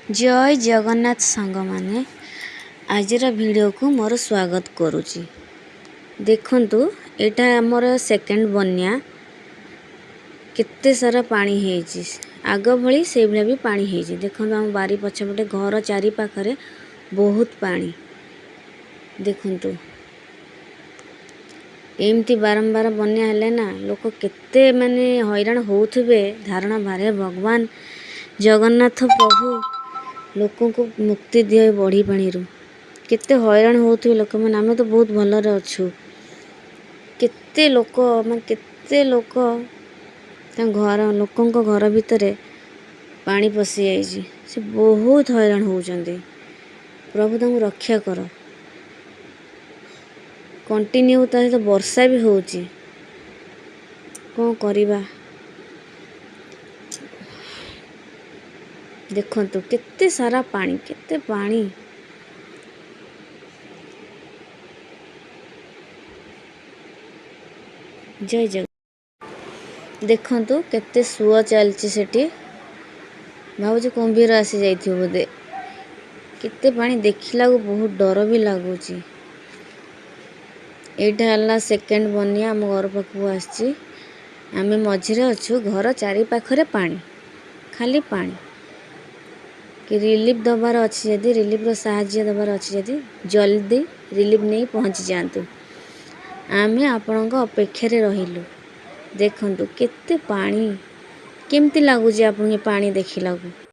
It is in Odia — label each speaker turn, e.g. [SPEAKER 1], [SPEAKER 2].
[SPEAKER 1] ଜୟ ଜଗନ୍ନାଥ ସାଙ୍ଗମାନେ, ଆଜିର ଭିଡ଼ିଓକୁ ମୋର ସ୍ୱାଗତ କରୁଛି। ଦେଖନ୍ତୁ, ଏଇଟା ଆମର ସେକେଣ୍ଡ ବନ୍ୟା। କେତେ ସାରା ପାଣି ହେଇଛି, ଆଗ ଭଳି ସେଇଭଳିଆ ବି ପାଣି ହେଇଛି। ଦେଖନ୍ତୁ, ଆମ ବାରି ପଛପଟେ ଘର ଚାରି ପାଖରେ ବହୁତ ପାଣି। ଦେଖନ୍ତୁ, ଏମିତି ବାରମ୍ବାର ବନ୍ୟା ହେଲେ ନା ଲୋକ କେତେ ମାନେ ହଇରାଣ ହେଉଥିବେ, ଧାରଣା ବାହାରେ। ଭଗବାନ ଜଗନ୍ନାଥ ପ୍ରଭୁ, ଲୋକଙ୍କୁ ମୁକ୍ତି ଦିଅ ଏ ବଢ଼ି ପାଣିରୁ। କେତେ ହଇରାଣ ହେଉଥିବେ ଲୋକମାନେ। ଆମେ ତ ବହୁତ ଭଲରେ ଅଛୁ। କେତେ ଲୋକ, ମାନେ କେତେ ଲୋକ, ତାଙ୍କ ଘର, ଲୋକଙ୍କ ଘର ଭିତରେ ପାଣି ପଶିଯାଇଛି। ସେ ବହୁତ ହଇରାଣ ହେଉଛନ୍ତି। ପ୍ରଭୁ, ତାଙ୍କୁ ରକ୍ଷା କର। କଣ୍ଟିନ୍ୟୁ ତା ସହିତ ବର୍ଷା ବି ହେଉଛି। କ'ଣ କରିବା? ଦେଖନ୍ତୁ, କେତେ ସାରା ପାଣି, କେତେ ପାଣି। ଜୟ ଜଗନ୍ନାଥ। ଦେଖନ୍ତୁ, କେତେ ସୁଅ ଚାଲିଛି ସେଠି। ଭାବୁଛି କୁମ୍ଭୀର ଆସି ଯାଇଥିବ ବୋଧେ। କେତେ ପାଣି, ଦେଖିଲାକୁ ବହୁତ ଡର ବି ଲାଗୁଛି। ଏଇଟା ହେଲା ସେକେଣ୍ଡ ବନ୍ୟା, ଆମ ଘର ପାଖକୁ ଆସିଛି। ଆମେ ମଝିରେ ଅଛୁ, ଘର ଚାରି ପାଖରେ ପାଣି, ଖାଲି ପାଣି। କି ରିଲିଫ୍ ଦେବାର ଅଛି ଯଦି, ରିଲିଫ୍ର ସାହାଯ୍ୟ ଦେବାର ଅଛି ଯଦି, ଜଲ୍ଦି ରିଲିଫ୍ ନେଇ ପହଞ୍ଚି ଯାଆନ୍ତୁ। ଆମେ ଆପଣଙ୍କ ଅପେକ୍ଷାରେ ରହିଲୁ। ଦେଖନ୍ତୁ, କେତେ ପାଣି। କେମିତି ଲାଗୁଛି ଆପଣଙ୍କୁ ପାଣି ଦେଖିଲାକୁ?